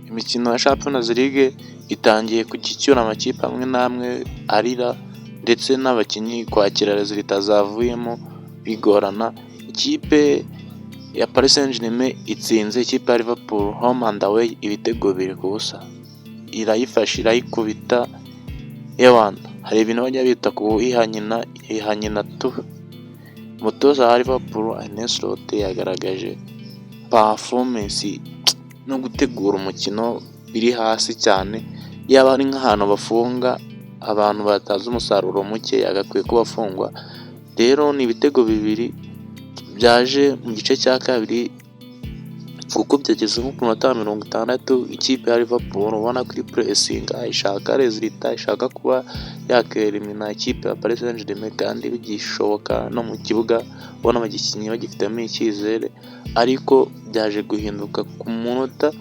Imikino ya Champions League itangiye kujya icyura amakipe amwe n'amwe arira, ndetse n'abakinnyi kwakira résultat zavuyemo bigorana. Ikipe ya Paris Saint Germain itsinze ikipe ya Liverpool home and away ibitego 2-0, irayifashe irayikubita. Ewana, hari ibintu bajya bita kuyiha nyina, iha nyina tu. Umutoza wa Liverpool, Arne Slot, yagaragaje performance no gutegura umukino biri hasi cyane. Yaba ari nk'ahantu bafunga abantu batazi umusaruro muke, yagakwiye kuba afungwa. Rero ni ibitego bibiri byaje mu gice cya kabiri, kuko byageze nko ku minota 60, ikipe ya Liverpool ubona ko iri puresinga, ishaka résultat, ishaka kuba yakerimina ikipe ya Paris Saint Germain kandi bigishoboka, no mu kibuga ubona abakinnyi bagifitemo icyizere. Ariko byaje guhinduka ku munota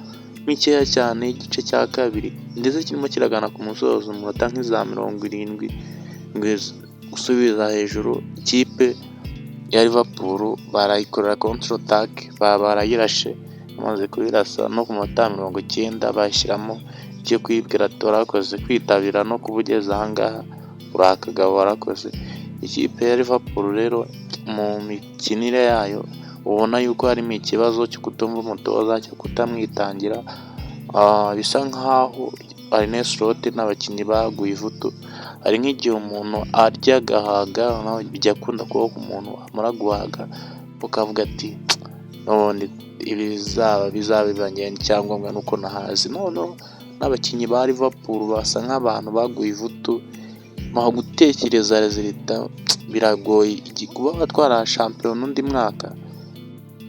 mikeya cyane y'igice cya kabiri, ndetse kirimo kiragana ku musozo, mu minota nk'iza 70 gusubiza hejuru, ikipe ya Liverpool barayikorera contre attaque, baba barayirashe. Bamaze kuyirasa no ku minota 90 bashyiramo icyo kuyibwira ati: "Warakoze kwitabira no kuba ugeze aha ngaha, uri akagabo, warakoze." Ikipe ya Liverpool rero mu mikinire yayo ubona yuko harimo ikibazo cyo kutumva umutoza, cyo kutamwitangira, bisa nkaho Arne Slot n'abakinnyi baguye ivutu. Hari nk'igihe umuntu arya agahaga, bijya akunda kubaho ko umuntu amara guhaga ukavuga ati: "N'ubundi ibizaba bizaba, icyangombwa ni uko nahaze." Noneho n'abakinnyi ba Liverpool basa nk'abantu baguye ivutu, gutekereza résultat biragoye. Kuba batwara shampiyona undi mwaka,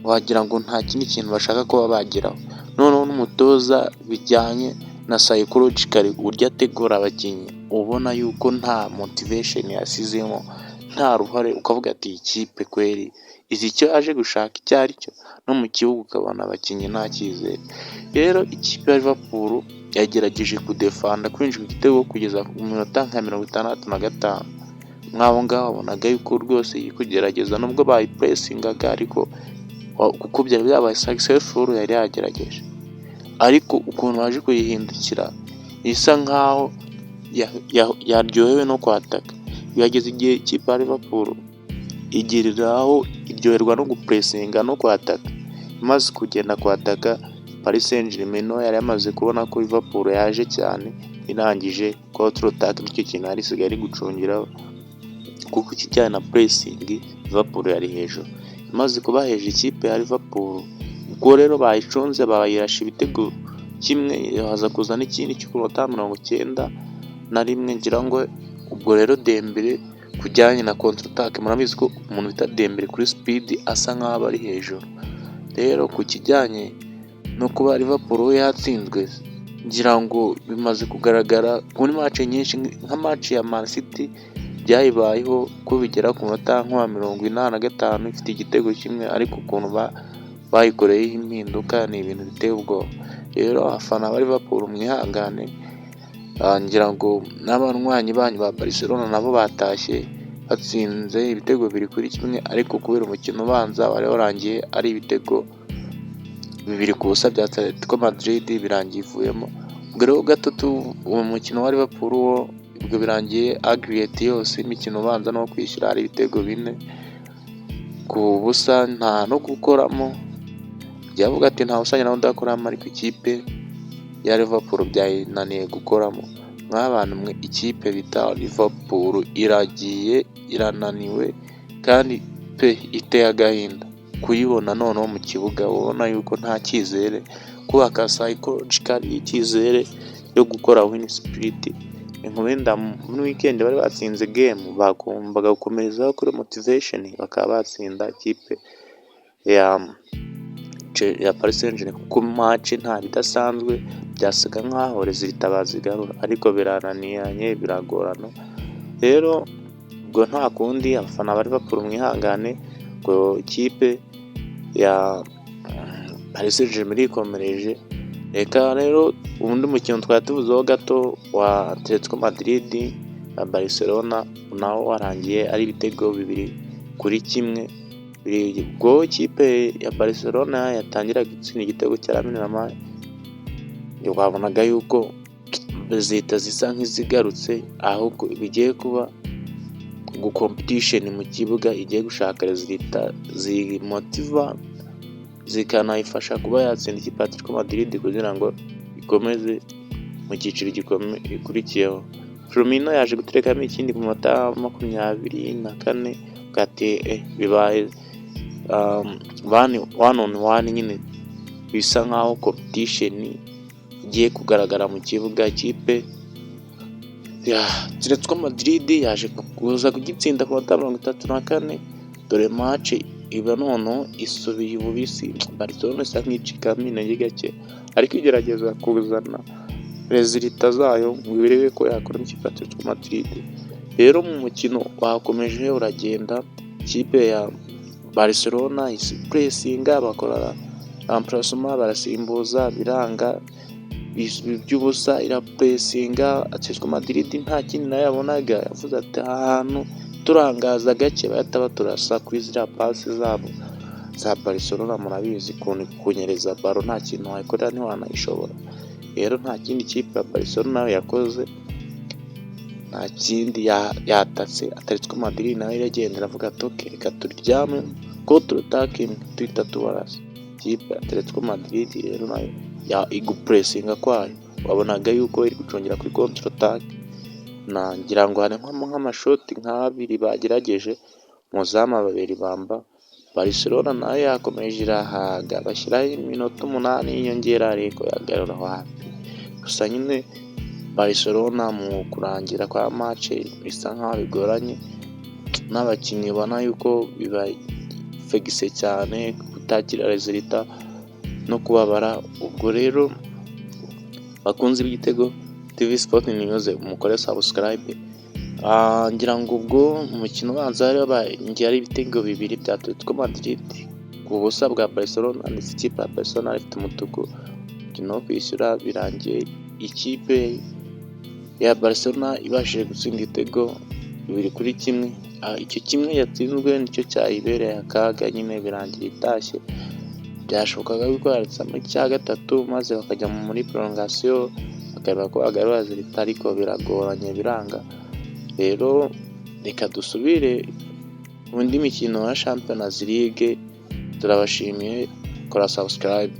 wagira ngo nta kindi kintu bashaka kuba bageraho. Noneho n'umutoza, bijyanye na psychologically, uburyo ategura abakinnyi, ubona yuko nta motivation yasizemo, nta ruhare, ukavuga ati: "Iyi kipe kweri izi icyo yaje gushaka icyo ari cyo?" No mu kibuga ukabona abakinnyi nta cyizere. Rero ikipe ya Liverpool yagerageje kudefanda kwinjizwa igitego kugeza ku minota nka 65. Nk'aho ngaho wabonaga yuko rwose iri kugerageza, nubwo bayipuresingaga, ariko kuko byari byabaye successful, yari yagerageje. Ariko ukuntu baje kuyihindukira, isa nkaho yaryohewe no kwataka. Byageze igihe ikipe ya Liverpool igiriraho iryoherwa no gupuresinga no kwataka. Imaze kugenda kwataka, Paris Saint Germain yari yamaze kubona ko Liverpool yaje cyane, irangije contre attaque nicyo kintu yari isigaye iri gucungiraho, kuko ikijyanye na pressing Liverpool yari hejuru. Imaze kuba hejuru ikipe ya Liverpool, ubwo rero bayicunze bayirasha ibitego kimwe, haza kuza n'ikindi cyo ku minota 91 ngira ngo. Ubwo rero Dembele kujyanye na contre attaque, murabizi ko umuntu bita Dembele kuri speed asa nkaho aba ari hejuru. Rero ku kijyanye no kuba Liverpool yatsinzwe, ngira ngo bimaze kugaragara kuri match nyinshi, nka match ya Man City byayibayeho ko bigera ku munota nka 85 ifite igitego kimwe, ariko ukuntu bayikoreyeho impinduka ni ibintu biteye ubwoba. Rero abafana ba Liverpool mwihangane, ngira ngo n'abanywanyi banyu ba Barcelona nabo batashye batsinze ibitego 2-1, ariko kubera umukino ubanza wari warangiye ari ibitego 2-0 bya Atletico Madrid, birangiye ivuyemo. Ubwo rero gatatu uwo mukino wa Liverpool wo ubwo birangiye aggregate yose imikino ubanza no kwishyura ari ibitego 4-0, nta no gukoramo. Yavuga ati: "Nta busa nawe udakoramo", ariko ikipe ya Liverpool byayinaniye gukoramo. Mw'abantu mwe, ikipe bita Liverpool iragiye, irananiwe kandi pe, iteye agahinda kuyibona. Noneho mu kibuga ubona yuko nta cyizere, kubaka psychologically icyizere yo gukora win spirit. Wenda muri weekend bari batsinze game, bagombaga gukomerezaho kuri motivation, bakaba batsinda ikipe ya Paris Saint-Germain, kuko match nta bidasanzwe, byasaga nkaho résultat bazigarura, ariko birananiranye, biragorana. Rero ubwo nta kundi, abafana ba Liverpool mwihangane, ngo ikipe ya Paris Saint-Germain irikomereje. Reka rero undi mukino twari tuvuzeho gato wa Atletico Madrid na Barcelona nawo warangiye ari ibitego 2-1. Ubwo ikipe ya Barcelona yatangiraga itsinda igitego cya Lamine Yamal. Wabonaga yuko zihita zisa nk'izigarutse, ahubwo bigiye kuba competition mu kibuga, igiye gushaka résultat ziyimotiva, zikanayifasha kuba yatsinda ikipe ya Atletico Madrid kugira ngo ikomeze mu cyiciro gikurikiyeho. Firmino yaje guterekamo ikindi ku minota 24, ati bibaye 1 on 1 nyine, bisa nkaho competition igiye kugaragara mu kibuga. Ikipe ya Atletico Madrid yaje kuza kugitsinda ku minota 34, dore match iba noneho isubiye ububisi. Barcelona isa nk'icikamo intege gake, ariko igerageza kuzana résultat zayo ngo irebe ko yakuramo ikipe ya Atletico Madrid. Rero mu mukino wakomeje uragenda, ikipe ya Barcelona ipuresinga, bakora remplacement, barasimbuza, biranga by'ubusa, irapuresinga. Atletico Madrid nta kindi nayo yabonaga, yavuze ati aha hantu turangaza gake bahita baturasa kuri ziriya pasi zabo za Barcelona, murabizi ukuntu kunyereza ballon nta kintu wayikorera, ntiwanayishobora. Rero nta kindi kipe ya Barcelona yakoze, nta kindi, yatatse Atletico Madrid, nayo iragenda iravuga ati okay, reka turyame contre-attaque imwe duhita tubarasa. Ikipe ya Atletico Madrid rero nayo igupuresinga kwayo, wabonaga yuko iri gucungira kuri contre-attaque. Ngira ngo harimo nk'amashoti nk'abiri bagerageje, umuzamu babiri bamba. Barcelona nayo yakomeje irahaga, bashyiraho iminota 8 y'inyongera ariko yagarura wapi. Gusa nyine Barcelona mu kurangira kwa match bisa nkaho bigoranye, n'abakinnyi ubona yuko bibafegise cyane kutakira résultat no kubabara. Ubwo rero bakunzi b'Igitego TV Sport News, mukore subscribe. Ngira ngo ubwo umukino ubanza hari wabaye ari ibitego bibiri bya Atletico Madrid ku busa bwa Barcelona, ndetse ikipe ya Barcelona ifite umutuku. Umukino wo kwishyura birangiye ikipe ya Barcelona ibashije gutsinda ibitego 2-1. Icyo kimwe yatsinzwe nicyo cyayibereye akaga nyine, birangira itashye. Byashobokaga yuko yatsamo icya gatatu maze bakajya muri prolongation, bakareba ko bagarura résultat, ariko biragoranye, biranga. Rero reka dusubire mu ndi mikino ya Champions League. Turabashimiye, kora subscribe.